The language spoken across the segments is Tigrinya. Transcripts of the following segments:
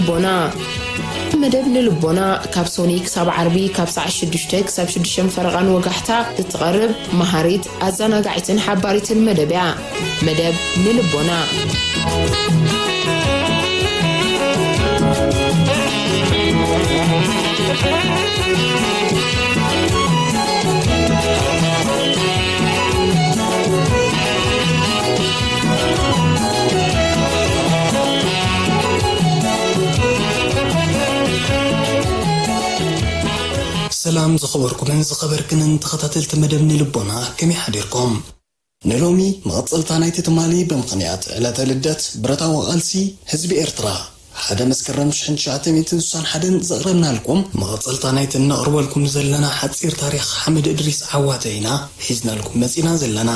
ቦና። መደብ ንልቦና ካብ ሶኒ ክሳብ ዓርቢ ካብ ሰዓት ሽዱሽተ ክሳብ ሽዱሽተ ፈረቓን ወጋሕታ እትቐርብ መሃሪት፣ ኣዘናጋዒትን ሓባሪትን መደብ እያ። መደብ ንልቦና። ሰላም ዝኸበርኩምን ዝኸበርክንን ተኸታተልቲ መደብ ንልቦና፣ ከመይ ሓዲርኩም? ንሎሚ መቐጸልታ ናይቲ ትማሊ ብምኽንያት ዕለተ ልደት ብረታዊ ቃልሲ ህዝቢ ኤርትራ፣ ሓደ መስከረም ሽሕን ትሽዓተ ሚእትን ስሳን ሓደን ዘቕረብናልኩም፣ መቐጸልታ ናይቲ እነቕርበልኩም ዘለና ሓጺር ታሪኽ ሓምድ እድሪስ ዓዋተ ኢና ሒዝናልኩም መጺና ዘለና።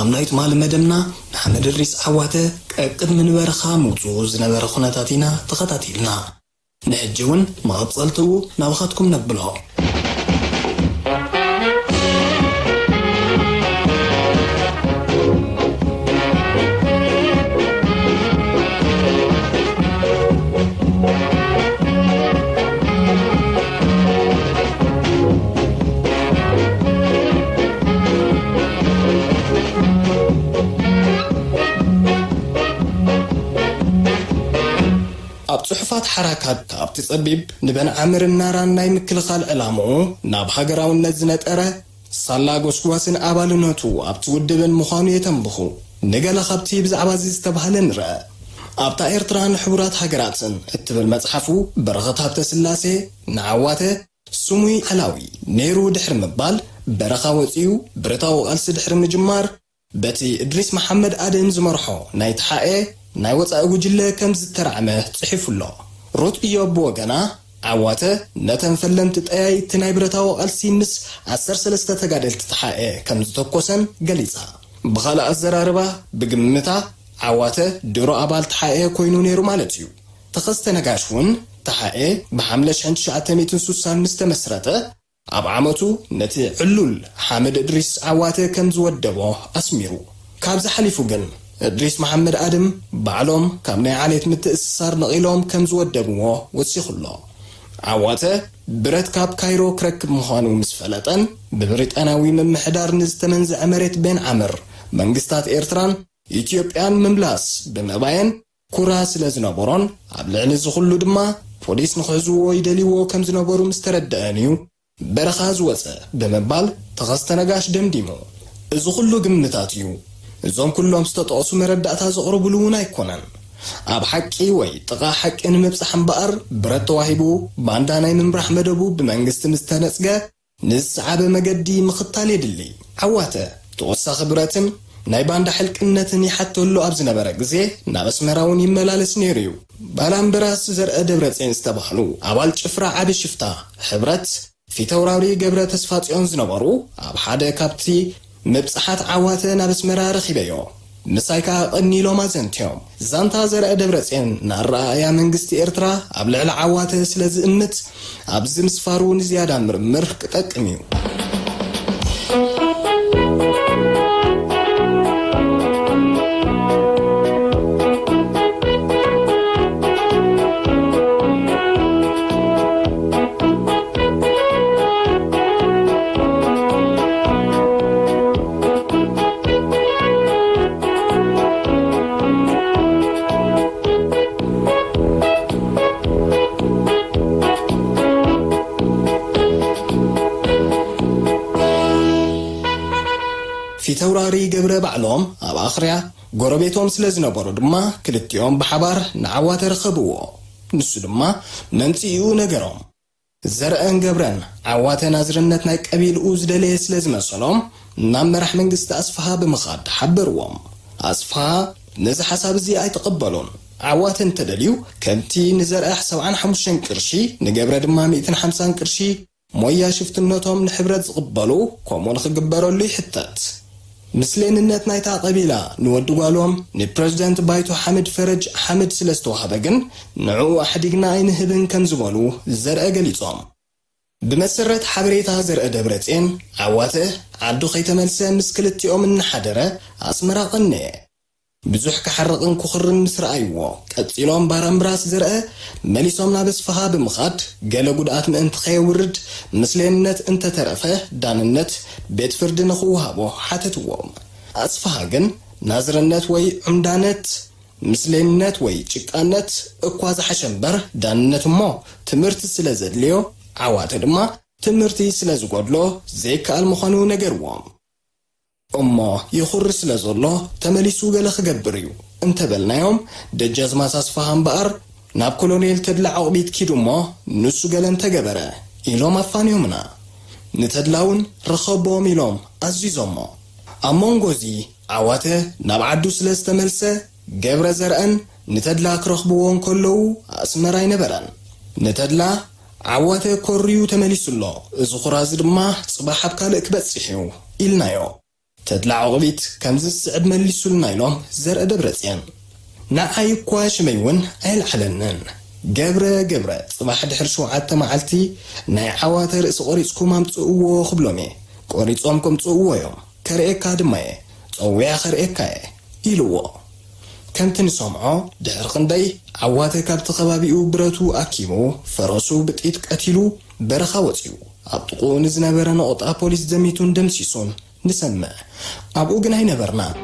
ኣብ ናይ ትማሊ መደብና ንሓምድ እድሪስ ዓዋተ ቀቅድሚ ንበረኻ ምውጽኡ ዝነበረ ኩነታት ኢና ተኸታቲልና። ንሕጂ እውን መቐጸልትኡ ናባኻትኩም ነብሎ። ኣብ ጽሑፋት ሓራካት ካብቲ ጸቢብ ንበን ዓምርን ናራን ናይ ምክልኻል ዕላምኡ ናብ ሃገራውነት ዝነጠረ ሳላ ጎስጓስን ኣባልነቱ ኣብቲ ውድብን ምዃኑ የተንብኹ። ንገለ ካብቲ ብዛዕባ እዚ ዝተባህለ ንርአ። ኣብታ ኤርትራ ንሕቡራት ሃገራትን እትብል መጽሓፉ በረኸት ሃብተ ስላሴ ንዓዋተ ስሙይ ዓላዊ ነይሩ ድሕሪ ምባል በረኻ ወጺኡ ብረታዊ ቃልሲ ድሕሪ ምጅማር በቲ እድሪስ መሓመድ ኣደም ዝመርሖ ናይ ተሓኤ ናይ ወጻኢ ጉጅለ ከም ዝተራዕመ ጽሒፉ ኣሎ። ሩት እዮብ ብወገና ዓዋተ ነተን ፈለምቲ ጠያይቲ ናይ ብረታዊ ቃልሲ ምስ ዓሰርተ ሰለስተ ተጋደልቲ ተሓኤ ከም ዝተኮሰን ገሊጻ። ብኻልእ ኣዘራርባ ብግምታ ዓዋተ ድሮ ኣባል ተሓኤ ኮይኑ ነይሩ ማለት እዩ። ተኸስተ ነጋሽ እውን ተሓኤ ብሓምለ ሽሕን ትሽዓተ ሚእትን ስሳን ምስ ተመስረተ ኣብ ዓመቱ ነቲ ዕሉል ሓምድ እድሪስ ዓዋተ ከም ዝወደቦ ኣስሚሩ። ካብዚ ሓሊፉ ግን እድሪስ መሓመድ ኣድም ባዕሎም ካብ ናይ ዓሌት ምትእስሳር ነቒሎም ከም ዝወደብዎ ወሲኹ ኣሎ። ዓዋተ ብረት ካብ ካይሮ ክረክብ ምዃኑ ምስ ፈለጠን ብብሪጣንያዊ ምምሕዳር ንዝተመንዝዐ መሬት ቤን ዓምር መንግስታት ኤርትራን ኢትዮጵያን ምምላስ ብምእባየን ኩራ ስለ ዝነበሮን ኣብ ልዕሊ እዚ ኩሉ ድማ ፖሊስ ንክሕዝዎ ይደልይዎ ከም ዝነበሩ ምስ ተረድአን እዩ በረኻ ዝወጸ ብምባል ተኸስተ ነጋሽ ደምዲሙ። እዚ ኩሉ ግምታት እዩ። እዞም ኩሎም ዝተጠቕሱ መረዳእታ ዘቕርብሉ እውን ኣይኮነን። ኣብ ሓቂ ወይ ጥቓ ሓቂ ንምብጻሕ እምበኣር ብረት ተዋሂቡ ባንዳ ናይ ምምራሕ መደቡ ብመንግስቲ ምስ ተነጽገ ንዝሰዓበ መገዲ ምኽታል የድሊ። ዓዋተ ተወሳኺ ብረትን ናይ ባንዳ ሕልቅነትን ይሓተሉ ኣብ ዝነበረ ግዜ ናብ ኣስመራ እውን ይመላለስ ነይሩ እዩ። ባላምበራስ ዘርአ ደብረጽዮን ዝተባህሉ ኣባል ጭፍራ ዓቢ ሽፍታ ሕብረት ፊተውራሪ ገብረ ተስፋጽዮን ዝነበሩ ኣብ ሓደ ካብቲ ምብጻሓት ዓዋተ ናብ ኣስመራ ረኺበዮ። ምሳይ ከኣ ቀኒሎም ኣዘንትዮም። ዛንታ ዘርአ ደብረጽዮን ንኣረኣእያ መንግስቲ ኤርትራ ኣብ ልዕሊ ዓዋተ ስለ ዝእምት ኣብዚ ምስፋሩ ንዝያዳ ምርምር ክጠቅም እዩ። ፊተውራሪ ገብረ ባዕሎም ኣብ ኣኽርያ ጎረቤቶም ስለ ዝነበሩ ድማ ክልቲኦም ብሓባር ንዓዋተ ረኸብዎ። ንሱ ድማ መምጽኢኡ ነገሮም። ዘርአን ገብረን ዓዋተ ናዝርነት ናይ ቀቢልኡ ዝደለየ ስለ ዝመሰሎም ናብ መራሕ መንግስቲ ኣስፍሃ ብምኻድ ሓበርዎም። ኣስፍሃ ነዚ ሓሳብ እዚ ኣይተቐበሎን። ዓዋተ እንተደልዩ ከምቲ ንዘርአ ሰብዓን ሓሙሽተን ቅርሺ ንገብረ ድማ ሚእትን ሓምሳን ቅርሺ ሞያ ሽፍትነቶም ንሕብረት ዝቕበሉ ከምኡ ንኽግበረሉ ይሕተት። ምስሌንነት ናይታ ቀቢላ ንወዲ ጓሎም ንፕረዚደንት ባይቶ ሓምድ ፈረጅ ሓምድ ስለ ዝተዋህበ ግን ንዕኡ ኣሕዲግና ኣይንህብን ከም ዝበሉ ዘርአ ገሊጾም። ብመሰረት ሓበሬታ ዘርአ ደብረጽዮን ዓዋተ ዓዱ ከይተመልሰ ምስ ክልቲኦም እናሓደረ ኣስመራ ቀነየ። ብዙሕ ክሓርቕን ክኹርን ምስ ረኣይዎ፣ ቀጺሎም ባራምብራስ ዘርአ መሊሶም ናብ ኣስፍሃ ብምኻድ፣ ገለ ጉድኣት ምእንቲ ከየውርድ፣ ምስሌነት እንተተረፈ ዳንነት ቤት ፍርዲ ንኽወሃቦ ሓተትዎም። ኣስፍሃ ግን ናዝርነት ወይ ዑምዳነት፣ ምስሌነት ወይ ጭቃነት እኳ ዝሓሸ እምበር፣ ዳንነት እሞ ትምህርቲ ስለ ዘድልዮ፣ ዓዋተ ድማ ትምህርቲ ስለ ዝጎድሎ ዘይከኣል ምዃኑ ነገርዎም። እሞ ይኹሪ ስለ ዘሎ ተመሊሱ ገለ ክገብር እዩ እንተበልናዮም፣ ደጃዝማች ኣስፍሃ እምበኣር ናብ ኮሎኔል ተድላ ዑቕቢት ኪዱ እሞ ንሱ ገለ እንተገበረ ኢሎም ኣፋንዮምና። ንተድላ እውን ርኸቦም ኢሎም ኣዚዞሞ። ኣብ መንጎ እዚ ዓዋተ ናብ ዓዱ ስለ ዝተመልሰ፣ ገብረ ዘርአን ንተድላ ክረኽብዎ እንከለዉ ኣስመራ ኣይነበረን። ንተድላ ዓዋተ ኮርዩ ተመሊሱ ኣሎ፣ እዚ ኹራዚ ድማ ጽባሕ ኣብ ካልእ ክበጽሕ እዩ ኢልናዮ። ተድላ ዑቕቢት ከምዚ ዝስዕብ መሊሱልና ኢሎም ዘርአ ደብረጽዮን። ንዓይ እኳ ሽመይ እውን ኣየልዓለንን። ገብረ፣ ገብረ፣ ጽባሕ ድሕሪ ሸውዓተ መዓልቲ ናይ ዓዋተ ርእሲ ቆሪጽኩም ኣምጽእዎ ክብሎም እየ። ቆሪጾም ከምጽእዎ እዮም። ከርእየካ ድማ እየ። ጸዊዐ ከርእየካ እየ ኢልዎ። ከምቲ ንሰምዖ ድሕሪ ክንደይ ዓዋተ ካብቲ ከባቢኡ ብረቱ ኣኪቡ ፈረሱ ብጥይት ቀቲሉ በረኻ ወጺኡ። ኣብ ጥቕኡ ንዝነበረ ነቑጣ ፖሊስ ዘሚቱን ደምሲሱን ንሰምዕ። ኣብኡ ግን ኣይነበርናን።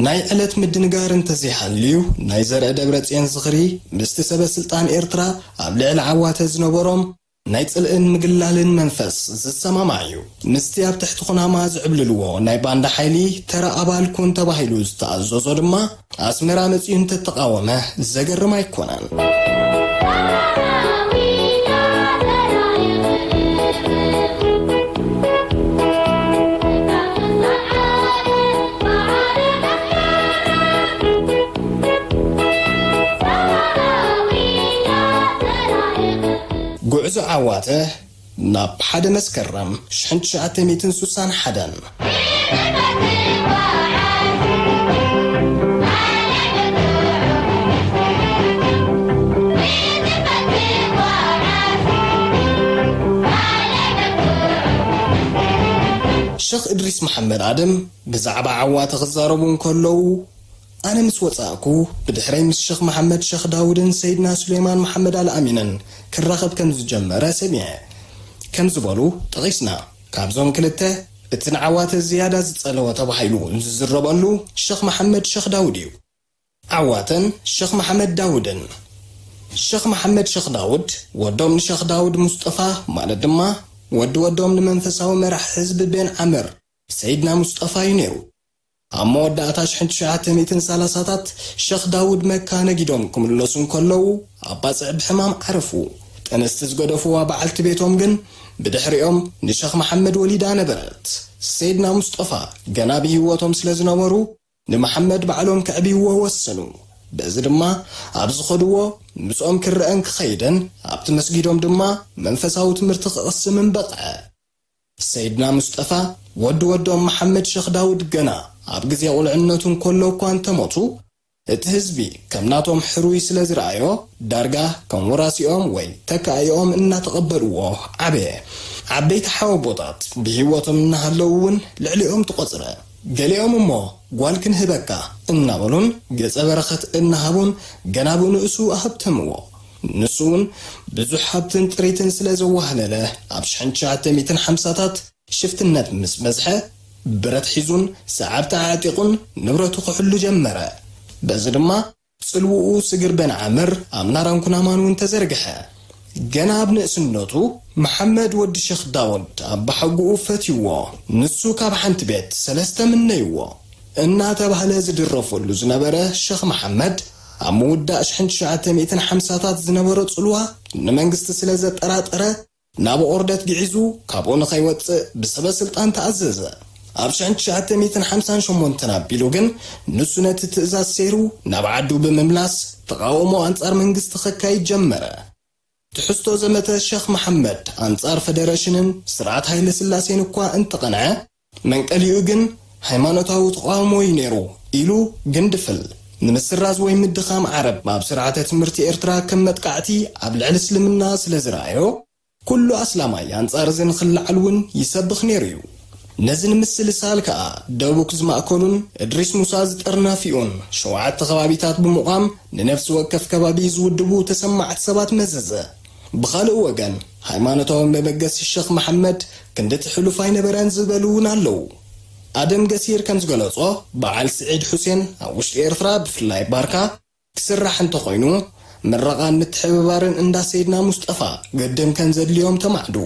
ናይ ዕለት ምድንጋር እንተዘይሃልዩ፣ ናይ ዘርአ ደብረጽዮን ዝኽሪ ምስቲ ሰበ ስልጣን ኤርትራ ኣብ ልዕሊ ዓዋተ ዝነበሮም ናይ ጽልእን ምግላልን መንፈስ ዝሰማማዕ እዩ። ምስቲ ኣብ ትሕቲ ኩናማ ዝዕብልልዎ ናይ ባንዳ ሓይሊ ተራ ኣባል ኩን ተባሂሉ ዝተኣዘዞ ድማ ኣስመራ መጺኡ እንተተቓወመ ዘገርም ኣይኮነን። ጉዕዞ ዓዋተ ናብ ሓደ መስከረም ሽሕን ትሽዓተ ሚእትን ስሳን ሓደን። ሸኽ እድሪስ መሓመድ ኣደም ብዛዕባ ዓዋተ ክዛረቡ እንከለዉ፣ ኣነ ምስ ወጻእኩ፣ ብድሕረይ ምስ ሸኽ መሓመድ ሸኽ ዳውድን ሰይድና ሱሌማን መሓመድ ኣልኣሚንን ክራኸብ ከም ዝጀመረ ሰሚዐ። ከም ዝበሉ ጠቒስና። ካብዞም ክልተ፣ እቲ ንዓዋተ ዝያዳ ዝጸለወ ተባሂሉ ዝዝረበሉ ሸኽ መሓመድ ሸኽ ዳውድ እዩ። ዓዋተን ሸኽ መሓመድ ዳውድን። ሸኽ መሓመድ ሸኽ ዳውድ፣ ወዶም ንሸኽ ዳውድ ሙስጠፋ፣ ማለት ድማ ወዲ ወዶም ንመንፈሳዊ መራሕ ህዝቢ ቤን ዓምር፣ ሰይድና ሙስጠፋ እዩ ነይሩ። ኣብ መወዳእታ ሽሕን ትሽዓተ ሚእትን ሰላሳታት ሸኽ ዳውድ መካ ነጊዶም ክምለሱ እንከለዉ፣ ኣባጽዕ ብሕማም ዓረፉ። ጥንስቲ ዝገደፍዋ በዓልቲ ቤቶም ግን ብድሕሪኦም ንሸኽ መሓመድ ወሊዳ ነበረት። ሰይድና ሙስጠፋ ገና ብህይወቶም ስለ ዝነበሩ፣ ንመሓመድ ባዕሎም ከዕብይዎ ወሰኑ። በዚ ድማ ኣብ ዝኸድዎ ምስኦም ክረአን ክኸይድን ኣብቲ መስጊዶም ድማ መንፈሳዊ ትምህርቲ ክቕስምን በቕዐ። ሰይድና ሙስጠፋ ወዲ ወዶም መሓመድ ሸኽ ዳውድ ገና ኣብ ግዜ ቁልዕነቱ እንከሎ እኳ እንተሞቱ፣ እቲ ህዝቢ ከም ናቶም ሕሩይ ስለ ዝረኣዮ፣ ዳርጋ ከም ወራሲኦም ወይ ተካኢኦም እናተቐበልዎ ዓበየ። ዓበይቲ ሓወቦታት ብህይወቶም እናሃለዉ እውን ልዕሊኦም ተቖጽረ። ገሊኦም እሞ ጓል ክንህበካ እናበሉን ገጸ በረኸት እናሃቡን ገና ብንእሱ ኣሃብተምዎ። ንሱ እውን ብዙሕ ሃብትን ጥሪትን ስለ ዘዋህለለ፣ ኣብ ሽሕን ትሽዓተ ሚእትን ሓምሳታት ሽፍትነት ምስ በዝሐ፣ ብረት ሒዙን ሰዓብቲ ኣዕጢቑን ንብረቱ ክሕሉ ጀመረ። በዚ ድማ ጽልውኡ ስግር በን ዓምር ኣብ ናራን ኩናማን እውን ተዘርግሐ። ገና ኣብ ንእስነቱ መሓመድ ወዲ ሸኽ ዳውድ ኣባሓጉኡ ፈትይዎ፣ ንሱ ካብ ሓንቲ ቤት ሰለስተ ምነይዎ እናተባህለ ዝድረፈሉ ዝነበረ ሸኽ መሓመድ፣ ኣብ ምውዳእ ሽሕን ትሽዓተ ሚእትን ሓምሳታት ዝነበሮ ጽልዋ ንመንግስቲ ስለ ዘጠራጠረ፣ ናብ ኦርደት ግዒዙ ካብኡ ንኸይወጽእ ብሰበ ስልጣን ተኣዘዘ። ኣብ ሽሕን ትሽዓተ ሚእትን ሓምሳን ሸሞንተን ኣቢሉ ግን ንሱ ነቲ ትእዛዝ ሰይሩ ናብ ዓዱ ብምምላስ ተቓውሞ ኣንጻር መንግስቲ ከካይድ ጀመረ። ትሕዝቶ ዘመተ ሸኽ መሓመድ ኣንጻር ፈደረሽንን ስርዓት ሃይለ ስላሴን እኳ እንተቐንዐ፣ መንቀሊኡ ግን ሃይማኖታዊ ተቓውሞ እዩ ነይሩ። ኢሉ ግንድፍል ንምስራዝ ወይ ምድኻም ዓረብ ኣብ ስርዓተ ትምህርቲ ኤርትራ ከም መጥቃዕቲ ኣብ ልዕሊ እስልምና ስለ ዝረኣዮ፣ ኩሉ ኣስላማይ ኣንጻር እዚ ንኽልዓል እውን ይሰብኽ ነይሩ እዩ። ነዚ ንምስልሳል ከኣ ደቡክ ዝማእከሉን እድሪስ ሙሳ ዝጠርነፊኡን ሸውዓተ ከባቢታት ብምቋም ንነፍሲ ወከፍ ከባቢ ዝውድቡ ተሰማዕቲ ሰባት መዘዘ። ብኻልእ ወገን፣ ሃይማኖታዊ መበገሲ ሸኽ መሓመድ ክንድቲ ሕሉፍ ኣይነበረን ዝበሉ እውን ኣለዉ። ኣደም ገሲር ከም ዝገለጾ፣ በዓል ስዒድ ሑሴን ኣብ ውሽጢ ኤርትራ ብፍላይ ባርካ ክስራሕ እንተኾይኑ፣ ምረቓን ምትሕብባርን እንዳ ሰይድና ሙስጠፋ ግድን ከም ዘድልዮም ተማዕዱ።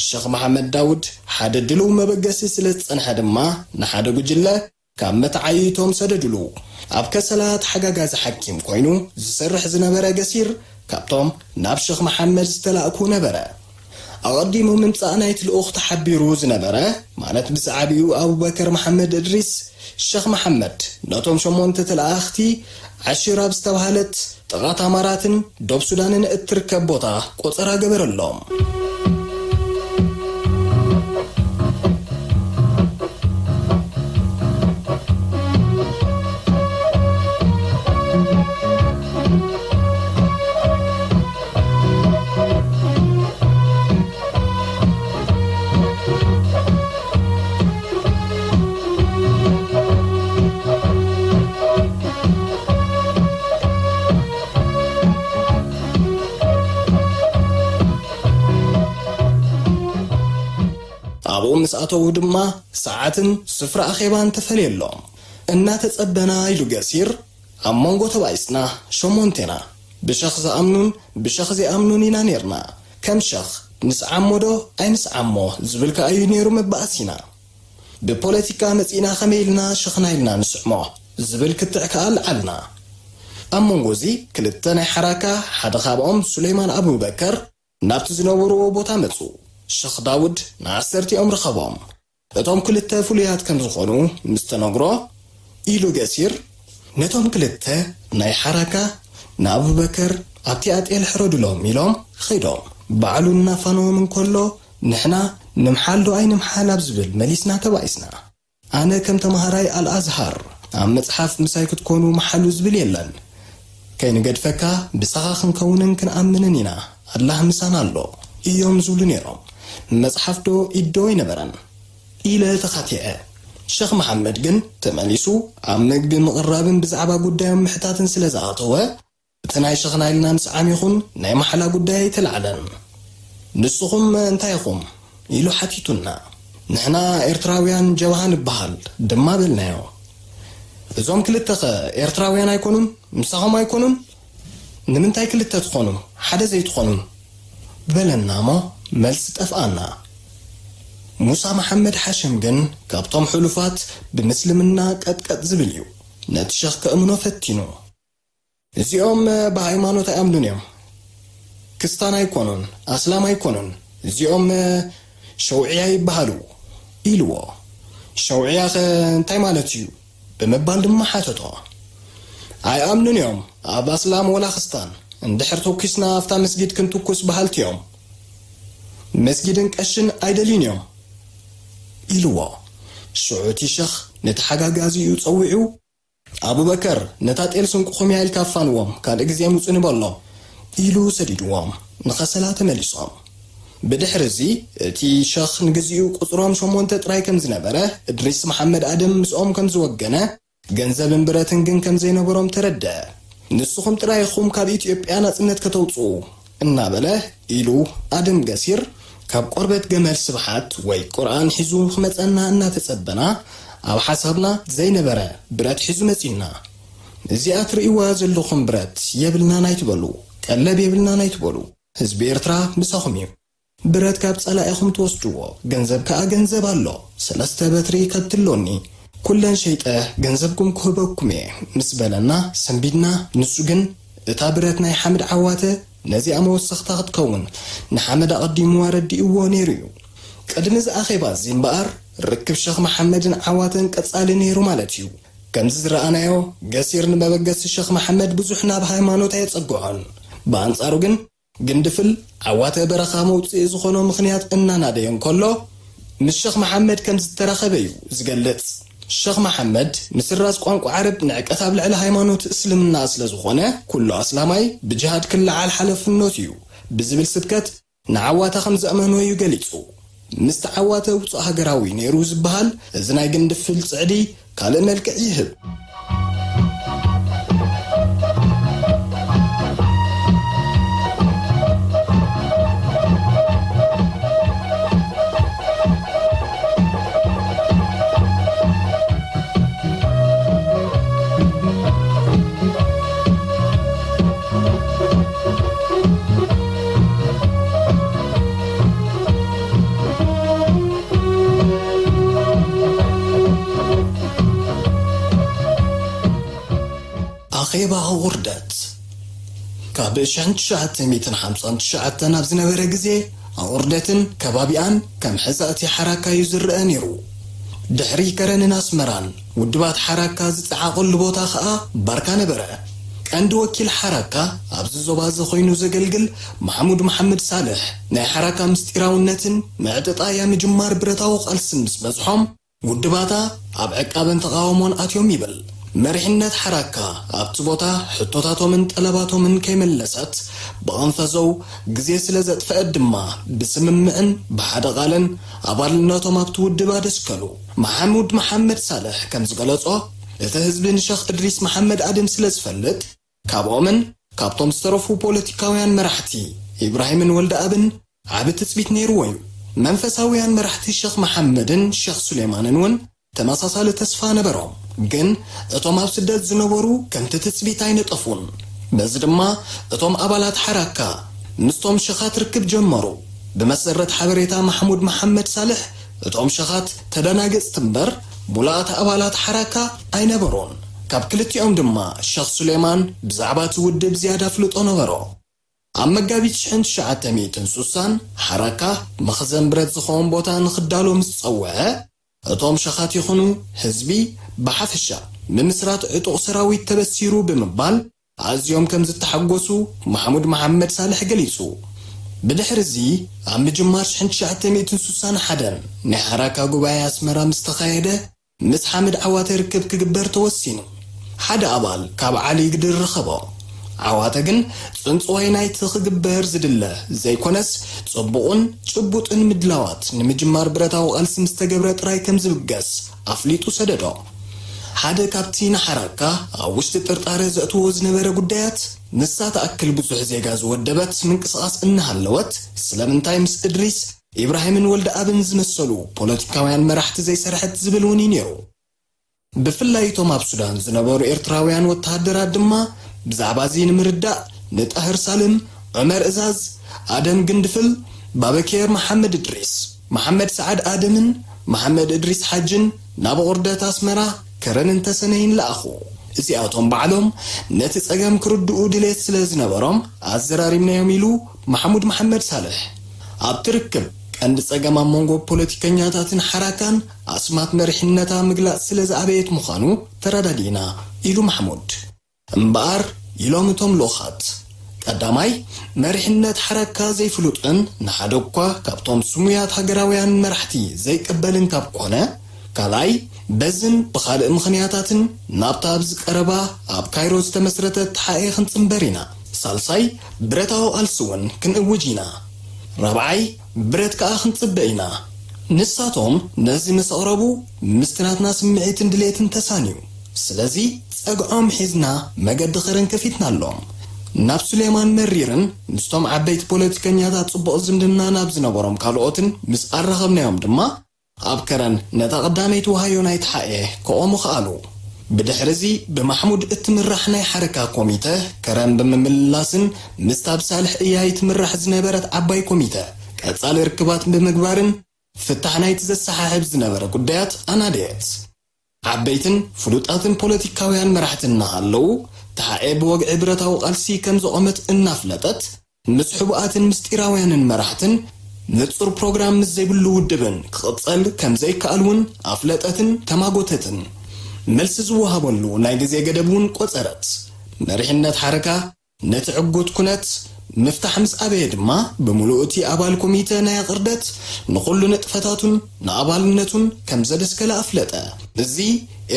ሸኽ መሓመድ ዳውድ ሓደ ድሉው መበገሲ ስለ ዝጸንሐ ድማ ንሓደ ጉጅለ ካብ መተዓይይቶም ሰደድሉ። ኣብ ከሰላ ተሓጋጋዚ ሓኪም ኮይኑ ዝሰርሕ ዝነበረ ገሲር ካብቶም ናብ ሸኽ መሓመድ ዝተላእኩ ነበረ። ኣቐዲሙ ምምጻእ ናይቲ ልኡኽ ተሓቢሩ ዝነበረ፣ ማለት ብሰዓቢኡ ኣቡበከር መሓመድ እድሪስ፣ ሸኽ መሓመድ ነቶም ሸሞንተ ተለኣኽቲ ዓሺር ኣብ ዝተባህለት ጥቓ ታማራትን ዶብ ሱዳንን እትርከብ ቦታ ቆጸራ ገበረሎም። ኣብኡ ምስ ኣተዉ ድማ ሰዓትን ስፍራ ኣኼባን ተፈልየሎም። እናተጸበና ኢሉ ገሲር፣ ኣብ መንጎ ተባኢስና ሸሞንቴና፣ ብሸኽ ዝኣምኑን ብሸኽ ዘይኣምኑን ኢና ኔርና። ከም ሸኽ ንስዓሞ ዶ ኣይንስዓሞ ዝብል ከኣ እዩ ኔሩ መባእሲና። ብፖለቲካ መጺእና ከመይ ኢልና ሸኽና ኢልና ንስዕሞ ዝብል ክትዕ ከኣ ኣልዓልና። ኣብ መንጎ እዚ ክልተ ናይ ሓራካ፣ ሓደ ካብኦም ሱሌይማን ኣቡበከር፣ ናብቲ ዝነበርዎ ቦታ መጹ። ሸኽ ዳውድ ንዓሰርቲኦም ረኸቦም። እቶም ክልተ ፍሉያት ከም ዝኾኑ ምስ ተነግሮ፣ ኢሉ ገሲር፣ ነቶም ክልተ ናይ ሓራካ ንኣቡበከር ኣብቲ ኣጤል ሕረዱሎም ኢሎም ኸይዶም። ባዕሉ እናፋነዎም እንከሎ፣ ንሕና ንምሓል ዶ ኣይንምሓል ኣብ ዝብል መሊስና ተባኢስና። ኣነ ከም ተማሃራይ ኣልኣዝሃር ኣብ መጽሓፍ ምሳይ ክትኮኑ ምሓሉ ዝብል የለን። ከይንገድፈካ ምሳኻ ክንከውንን ክንኣምንን ኢና፣ ኣላህ ምሳና ኣሎ እዮም ዝብሉ ነይሮም። መጽሓፍ ዶ ኢድ ዶ ኣይነበረን ኢለ ተኻቲዐ። ሸኽ መሓመድ ግን ተመሊሱ ኣብ ምግቢ ምቕራብን ብዛዕባ ጉዳዮም ምሕታትን ስለ ዝኣተወ፣ እቲ ናይ ሸኽና ኢልና ምስዓም ይኹን ናይ ማሕላ ጉዳይ ኣይተላዕለን። ንስኹም እንታይ ኢኹም? ኢሉ ሓቲቱና። ንሕና ኤርትራውያን ጀብሃ ንበሃል ድማ በልናዮ። እዞም ክልተኸ ኤርትራውያን ኣይኮኑን? ምሳኹም ኣይኮኑን? ንምንታይ ክልተ ትኾኑ? ሓደ ዘይትኾኑ? በለና እሞ መልሲ ጠፍኣና። ሙሳ መሓመድ ሓሽም ግን ካብቶም ሕሉፋት ብምስልምና ቀጥቀጥ ዝብል እዩ። ነቲ ሸኽ ከእምኖ ፈቲኑ። እዚኦም ብሃይማኖት ኣይኣምኑን እዮም። ክስታን ኣይኮኑን፣ ኣስላም ኣይኮኑን። እዚኦም ሸውዕያ ይበሃሉ ኢልዎ። ሸውዕያ ኸ እንታይ ማለት እዩ? ብምባል ድማ ሓተቶ። ኣይኣምኑን እዮም ኣብ ኣስላም ወላ ክስታን። እንድሕር ተኩስና ኣብታ መስጊድ ክንትኩስ በሃልቲ እዮም። መስጊድን ቀሽን ኣይደልዩን እዮም ኢልዎ። ሽዑ እቲ ሸኽ ነቲ ሓጋጋዚኡ ጸዊዑ፣ ኣቡበከር፣ ነታ ጤል ስንቅኹም እያ ኢልካ ኣፋንዎም፣ ካልእ ግዜ ምጹ ንበሎ ኢሉ ሰዲድዎም ንኸሰላ ተመሊሶም። ብድሕሪ እዚ እቲ ሸኽ ንግዚኡ ቁጽሮም ሸሞንተ ጥራይ ከም ዝነበረ፣ እድሪስ መሓመድ ኣደም ምስኦም ከም ዝወገነ፣ ገንዘብን ብረትን ግን ከም ዘይነበሮም ተረድአ። ንስኹም ጥራይ ኢኹም ካብ ኢትዮጵያ ናጽነት ከተውጽኡ እናበለ ኢሉ ኣደም ገሲር ካብ ቆርበት ገመል ስብሓት ወይ ቁርኣን ሒዙ ክመጸና እናተጸበና ኣብ ሓሳብና ዘይነበረ ብረት ሒዙ መጺና። እዚኣ ትርእይዋ ዘለኹም ብረት የብልናን ኣይትበሉ፣ ቀለብ የብልናን ኣይትበሉ። ህዝቢ ኤርትራ ምሳኹም እዩ። ብረት ካብ ጸላኢኹም ትወስድዎ፣ ገንዘብ ከኣ ገንዘብ ኣሎ። ሰለስተ በትሪ ከብቲ ኣሎኒ፣ ኩለን ሸይጠ ገንዘብኩም ክህበኩም እየ ምስ በለና ሰንቢድና። ንሱ ግን እታ ብረት ናይ ሓምድ ዓዋተ ነዚኣ መወሰኽታ ክትከውን ንሓመድ ኣቐዲሙ ኣረዲእዎ ነይሩ እዩ። ቅድሚ እዚ ኣኼባ እዚ እምበኣር ርክብ ሸኽ መሓመድን ዓዋተን ቀጻሊ ነይሩ ማለት እዩ። ከምዚ ዝረኣናዮ፣ ገሲር ንመበገሲ ሸኽ መሓመድ ብዙሕ ናብ ሃይማኖት ኣየጸግዖን። ብኣንጻሩ ግን፣ ግንድፍል ዓዋተ በረኻ መውጽኢ ዝኾኖ ምኽንያት እናናደየ እንከሎ፣ ምስ ሸኽ መሓመድ ከም ዝተራኸበ እዩ ዝገልጽ። ሸኽ መሓመድ፣ ምስራዝ ቋንቋ ዓረብ ንዕቀት ኣብ ልዕሊ ሃይማኖት እስልምና ስለ ዝኾነ፣ ኩሉ ኣስላማይ ብጅሃድ ክለዓል ሓለፍነቱ እዩ ብዝብል ስብከት ንዓዋተ ከም ዘእመኖ እዩ ገሊጹ። ምስቲ ዓዋተ ውጹእ ሃገራዊ ነይሩ ዝበሃል፣ እዚ ናይ ግንድፍል ጽዕዲ ካልእ መልክዕ ይህብ። ኣኼባ ኣቑርደት። ካብ ሽሕን ትሽዓተ ሚእትን ሓምሳን ትሽዓተን ኣብ ዝነበረ ግዜ፣ ኣቑርደትን ከባቢኣን ከም ሕዛእቲ ሓራካ እዩ ዝረአ ነይሩ። ድሕሪ ከረንን ኣስመራን ውድባት ሓራካ ዝጸዓቐሉ ቦታ ኸኣ ባርካ ነበረ። ቀንዲ ወኪል ሓራካ ኣብዚ ዞባ እዚ ኮይኑ ዘገልግል ማሕሙድ መሓመድ ሳልሕ፣ ናይ ሓራካ ምስጢራውነትን ምዕጥጣያ ምጅማር ብረታዊ ቃልስን ምስ በዝሖም፣ ውድባታ ኣብ ዕቃበን ተቓውሞን ኣትዮም ይብል። መሪሕነት ሓራካ ኣብቲ ቦታ ሕቶታቶምን ጠለባቶምን ከይመለሰት ብቐንፈዘው ግዜ ስለ ዘጥፈአት ድማ፣ ብስምምዕን ብሓደ ቃልን ኣባልነቶም ኣብቲ ውድብ ኣደስከሉ። መሓሙድ መሓመድ ሳልሕ ከም ዝገለጾ፣ እቲ ህዝቢ ንሸኽ እድሪስ መሓመድ ኣድም ስለ ዝፈልጥ፣ ካብኦምን ካብቶም ዝተረፉ ፖለቲካውያን መራሕቲ ኢብራሂምን ወልደኣብን ዓቢ ትጽቢት ነይርዎ እዩ። መንፈሳውያን መራሕቲ ሸኽ መሓመድን ሸኽ ሱሌማንን እውን ተመሳሳሊ ተስፋ ነበሮም። ግን እቶም ኣብ ስደት ዝነበሩ ከምቲ ትጽቢት ኣይነጠፉን። በዚ ድማ እቶም ኣባላት ሓራካ ምስቶም ሸኻት ርክብ ጀመሩ። ብመሰረት ሓበሬታ ማሕሙድ መሓመድ ሳልሕ፣ እቶም ሸኻት ተደናገጽቲ እምበር ሙሉኣት ኣባላት ሓራካ ኣይነበሩን። ካብ ክልቲኦም ድማ ሸኽ ሱሌማን ብዛዕባ እቲ ውድብ ዝያዳ ኣፍልጦ ነበሮ። ኣብ መጋቢት ሽሕን ትሽዓተ ሚእትን ሱሳን ሓራካ መኽዘን ብረት ዝኸውን ቦታ ንኽዳሎ ምስ ጸውዐ፣ እቶም ሸኻት ይኹኑ ህዝቢ ብሓፈሻ ምምስራት ዕጡቕ ሰራዊት ተበሲሩ ብምባል ኣዝዮም ከም ዝተሓጎሱ ማሕሙድ መሓመድ ሳልሕ ገሊጹ። ብድሕሪ እዚ ኣብ ምጅማር ሽሕን ትሽዓተ ሚእትን ሱሳን ሓደን ናይ ሓራካ ጉባኤ ኣስመራ ምስ ተኻየደ፣ ምስ ሓምድ ዓዋተ ርክብ ክግበር ተወሲኑ። ሓደ ኣባል ካብ ዓሊ ግድር ረኸቦ። ዓዋተ ግን ጽንጽዋይ ናይቲ ክግበር ዝድለ ዘይኮነስ፣ ጽቡቕን ጭቡጥን ምድላዋት ንምጅማር ብረታዊ ቃልሲ ምስ ተገብረ ጥራይ ከም ዝብገስ ኣፍሊጡ ሰደዶ። ሓደ ካብቲ ንሓራካ ኣብ ውሽጢ ጥርጣረ ዘእትዎ ዝነበረ ጉዳያት፣ ንሳ ትኣክል ብዙሕ ዜጋ ዝወደበት ምንቅስቓስ እናሃለወት፣ ስለምንታይ ምስ እድሪስ ኢብራሂምን ወልደኣብን ዝመሰሉ ፖለቲካውያን መራሕቲ ዘይሰርሐት ዝብል እውን እዩ ነይሩ። ብፍላይ እቶም ኣብ ሱዳን ዝነበሩ ኤርትራውያን ወተሃደራት ድማ ብዛዕባ እዚ ንምርዳእ ንጣህር ሳልም፣ ዑመር እዛዝ፣ ኣደም ግንድፍል፣ ባበኬር መሓመድ እድሪስ፣ መሓመድ ሰዓድ ኣደምን መሓመድ እድሪስ ሓጅን ናብ ቁርደት ኣስመራ፣ ከረንን ተሰነይን ለኣኹ። እዚኣቶም ባዕሎም ነቲ ጸገም ክርድኡ ድሌት ስለ ዝነበሮም ኣዘራሪብናዮም ኢሉ ማሕሙድ መሓመድ ሳልሕ። ኣብቲ ርክብ ቀንዲ ጸገም ኣብ መንጎ ፖለቲከኛታትን ሓራካን ኣስማት መሪሕነታ ምግላጽ ስለ ዝኣበየት ምዃኑ ተረዳዲእና ኢሉ ማሕሙድ። እምበኣር ኢሎም እቶም ልኡኻት፣ ቀዳማይ መሪሕነት ሓራካ ዘይፍሉጥን ንሓደ እኳ ካብቶም ስሙያት ሃገራውያን መራሕቲ ዘይቅበልን ካብ ኮነ፣ ካልኣይ በዝን ብኻልእ ምኽንያታትን ናብታ ኣብዚ ቀረባ ኣብ ካይሮ ዝተመስረተት ተሓኤ ክንጽንበር ኢና። ሳልሳይ ብረታዊ ቃልሲ እውን ክንእውጅ ኢና። ራብዓይ ብረት ከኣ ክንጽበ ኢና። ንሳቶም ነዚ ምስ ኣቕረቡ ምስቲ ናትና ስምዒትን ድሌትን ተሳንዩ። ስለዚ ጸግዖም ሒዝና መገዲ ከረን ከፊትናሎም። ናብ ሱሌማን መሪርን ምስቶም ዓበይቲ ፖለቲከኛታት ጽቡቕ ዝምድና ናብ ዝነበሮም ካልኦትን ምስ ኣራኸብናዮም ድማ፣ ኣብ ከረን ነታ ቀዳመይቲ ወሃዮ ናይ ተሓኤ ክቖሙ ከኣሉ። ብድሕሪ እዚ ብማሕሙድ እትምራሕ ናይ ሓረካ ኮሚተ ከረን ብምምልላስን ምስታ ብሳልሕ እያይ ትምራሕ ዝነበረት ዓባይ ኮሚተ ቀጻሊ ርክባት ብምግባርን ፍታሕ ናይቲ ዘሰሓሕብ ዝነበረ ጉዳያት ኣናደየት። ዓበይትን ፍሉጣትን ፖለቲካውያን መራሕቲ እናሃለዉ፣ ተሓኤ ብወግዒ ብረታዊ ቃልሲ ከም ዘቖመት እናፍለጠት፣ ምስ ሕቡኣትን ምስጢራውያንን መራሕትን ንጹር ፕሮግራም ምስ ዘይብሉ ውድብን ክቕጸል ከም ዘይከኣል እውን ኣፍለጠትን ተማጎተትን። መልሲ ዝወሃበሉ ናይ ግዜ ገደብ እውን ቆጸረት። መሪሕነት ሓረካ ነቲ ዕጉት ኩነት ምፍታሕ ምስ ኣበየ ድማ፣ ብምሉኡ እቲ ኣባል ኮሚተ ናይ ኣቕርደት ንኹሉ ንጥፈታቱን ንኣባልነቱን ከም ዘደስከለ ኣፍለጠ። እዚ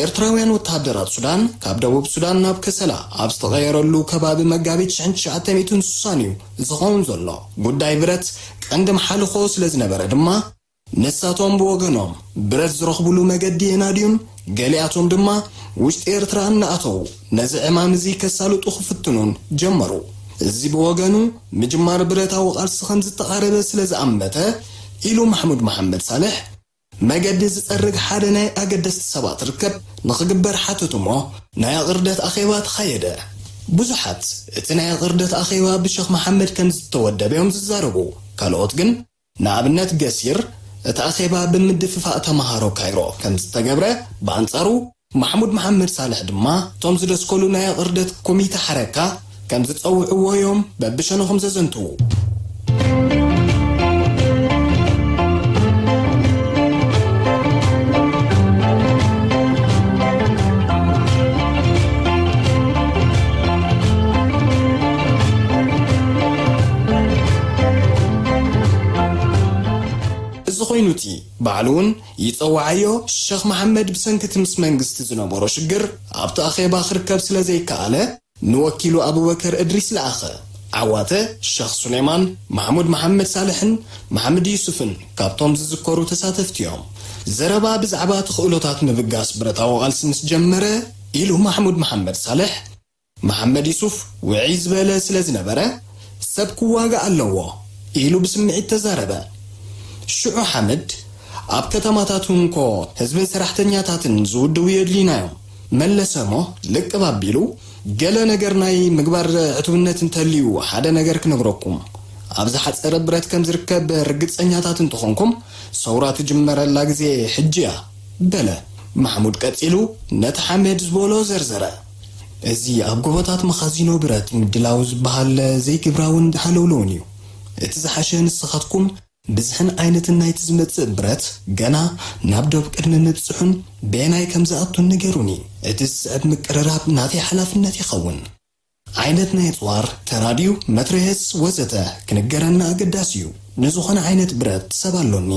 ኤርትራውያን ወተሃደራት ሱዳን ካብ ደቡብ ሱዳን ናብ ከሰላ ኣብ ዝተቐየረሉ ከባቢ መጋቢት ሽሕን ትሽዓተ ሚእትን ስሳን እዩ ዝኸውን ዘሎ። ጉዳይ ብረት ቀንዲ መሓልኾ ስለ ዝነበረ ድማ፣ ንሳቶም ብወገኖም ብረት ዝረኽቡሉ መገዲ የናድዩን፣ ገሊኣቶም ድማ ውሽጢ ኤርትራ እናኣተዉ ነዚ ዕማም እዚ ከሳልጡ ክፍትኑን ጀመሩ። እዚ ብወገኑ ምጅማር ብረታዊ ቃልሲ ከም ዝተቓረበ ስለ ዝኣመተ፣ ኢሉ ማሕሙድ መሓመድ ሳልሕ፣ መገዲ ዝጸርግ ሓደ ናይ ኣገደስቲ ሰባት ርከብ ንኽግበር ሓተቱ እሞ፣ ናይ ኣቕርደት ኣኼባ ተኻየደ። ብዙሓት እቲ ናይ ኣቕርደት ኣኼባ ብሸኽ መሓመድ ከም ዝተወደበ እዮም ዝዛረቡ። ካልኦት ግን፣ ንኣብነት ገሲር፣ እቲ ኣኼባ ብምድፍፋእ ተመሃሮ ካይሮ ከም ዝተገብረ፣ ብኣንጻሩ ማሕሙድ መሓመድ ሳልሕ ድማ እቶም ዝደስከሉ ናይ ኣቕርደት ኮሚተ ሓረካ ከም ዝጸውዕዎ እዮም በብሸነኹም ዘዘንትዉ። እዚ ኮይኑ እቲ ባዕሉ እውን ይጸውዓዮ፣ ሸኽ መሓመድ ብሰንኪ እቲ ምስ መንግስቲ ዝነበሮ ሽግር ኣብቲ ኣኼባ ክርከብ ስለ ዘይከኣለ፣ ንወኪሉ ኣቡበከር እድሪስ ለኣኸ። ዓዋተ፣ ሸኽ ሱሌማን፣ ማሕሙድ መሓመድ ሳልሕን መሓመድ ዩሱፍን ካብቶም ዝዝከሩ ተሳተፍቲ እዮም። ዘረባ ብዛዕባ ተኽእሎታት ምብጋስ ብረታዊ ቃልሲ ምስ ጀመረ፣ ኢሉ ማሕሙድ መሓመድ ሳልሕ፣ መሓመድ ዩሱፍ ውዕይ ዝበለ ስለ ዝነበረ፣ ሰብ ክዋጋእ ኣለዎ ኢሉ ብስምዒት ተዛረበ። ሽዑ ሓምድ፣ ኣብ ከተማታት እንኮ ህዝብን ሰራሕተኛታትን ዝውድቡ የድልዩና እዮም፣ መለሰ እሞ ልቅብ ኣቢሉ፣ ገለ ነገር ናይ ምግባር ዕቱብነት እንተልዩ ሓደ ነገር ክነግረኩም። ኣብ ዝሓጸረ ብረት ከም ዝርከብ ርግጸኛታት እንተኾንኩም፣ ሰውራ ትጅመረላ ግዜ ሕጂ እያ፣ በለ። ማሕሙድ ቀጺሉ ነቲ ሓምድ ዝበሎ ዘርዘረ። እዚ ኣብ ጎቦታት መኻዚኖ ብረት ምድላው ዝበሃል ዘይግብራውን ሃለውለውን እዩ። እቲ ዝሓሸ ንስኻትኩም ብዝሕን ዓይነትን ናይቲ ዝመጽእ ብረት ገና ናብ ዶብ ቅድሚ ምብጽሑን በየናይ ከም ዝኣቱን ንገሩኒ። እቲ ዝስዕብ ምቅርራብ ናተይ ሓላፍነት ይኸውን። ዓይነት ናይ ኣጽዋር፣ ተራድዩ፣ መትረየስ ወዘተ ክንገረና ኣገዳሲ እዩ። ንዝኾነ ዓይነት ብረት ሰብ ኣሎኒ።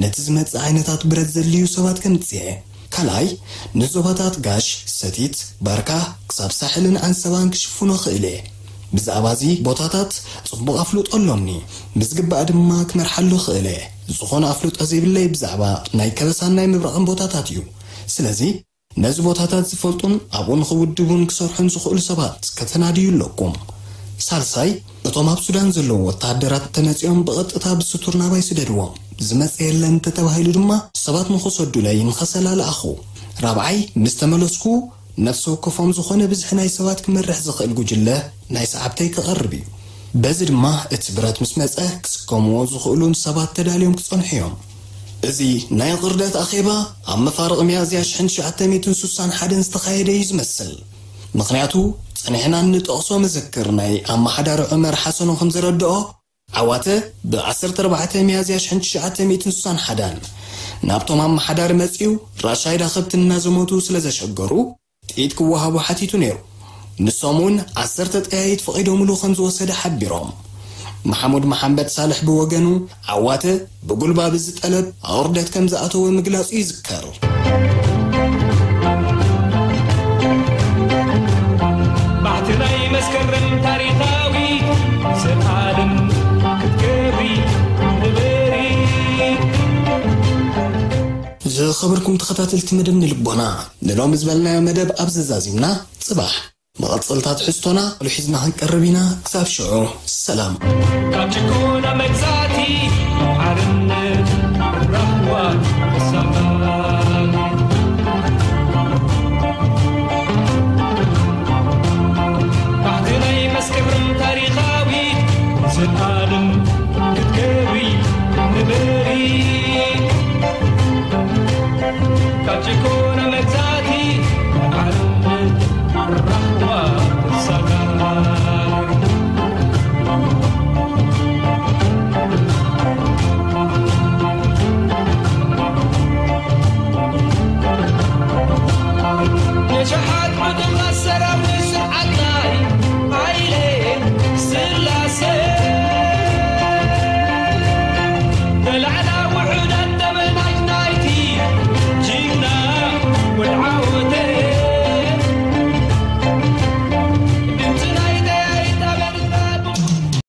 ነቲ ዝመጽእ ዓይነታት ብረት ዘድልዩ ሰባት ከምጽኤ። ካልኣይ፣ ንዞባታት ጋሽ፣ ሰቲት፣ ባርካ፣ ክሳብ ሳሕልን ዓንሰባን ክሽፍኖ ክእል እየ። ብዛዕባ እዚ ቦታታት ጽቡቕ ኣፍልጦ ኣሎኒ። ብዝግባእ ድማ ክመርሓሉ ክእል እየ። ዝኾነ ኣፍልጦ ዘይብለይ ብዛዕባ ናይ ከበሳን ናይ ምብራቕን ቦታታት እዩ። ስለዚ ነዚ ቦታታት ዝፈልጡን ኣብኡ ንኽውድቡን ክሰርሑን ዝኽእሉ ሰባት ከተናድዩ ኣለኩም። ሳልሳይ፣ እቶም ኣብ ሱዳን ዘለዉ ወተሃደራት እንተመጺኦም ብቐጥታ ብስቱር ናባይ ስደድዎም። ዝመጸ የለን እንተተባሂሉ ድማ ሰባት ንኽሰዱለይ ንኸሰላ ለኣኹ። ራብዓይ፣ ምስ ተመለስኩ ነፍሲ ወከፎም ዝኾነ ብዝሒ ናይ ሰባት ክመርሕ ዝኽእል ጉጅለ ናይ ሰዓብተይ ክቐርብ እዩ። በዚ ድማ እቲ ብረት ምስ መጸ ክስከምዎ ዝኽእሉን ሰባት ተዳልዮም ክጸንሑ እዮም። እዚ ናይ ቅርደት ኣኼባ ኣብ መፋርቕ ሚያዝያ ሽሕን ትሽዓተ ሚእትን ስሳን ሓደን ዝተኻየደ እዩ ዝመስል። ምኽንያቱ፣ ጸኒሕና እንጠቕሶ መዘክር ናይ ኣመሓዳሪ ዑመር ሓሰኖ ከም ዘረድኦ፣ ዓዋተ ብ ዓሰርተ ኣርባዕተ ሚያዝያ ሽሕን ትሽዓተ ሚእትን ስሳን ሓደን ናብቶም ኣመሓዳሪ መጺኡ ራሻይዳ ከብቲ እናዘመቱ ስለ ዘሸገሩ፣ ጥይት ክወሃቡ ሓቲቱ ነይሩ። ንሶም እውን ዓሰርተ ጠያይት ፈቒዶምሉ ከም ዝወሰደ ሓቢሮም። መሓሙድ መሓመድ ሳልሕ ብወገኑ፣ ዓዋተ ብጉልባብ እዚ ጠለብ ኣቑርደት ከም ዝኣተወ ምግላጹ ይዝከር። ባሕቲ ናይ መስከረም ታሪኻዊ ዘላለም ክትከብሪ ንበሪ። ዝኸበርኩም ተኸታተልቲ መደብ ንልቦና፣ ንሎሚ ዝበልናዮ መደብ ኣብ ዘዛዚምና፣ ጽባሕ መቐጸልታ ትሕዝቶና ሉ ሒዝና ክንቀርብ ኢና። ክሳብ ሽዑ፣ ሰላም። ካብ ጭቆና መግዛእቲ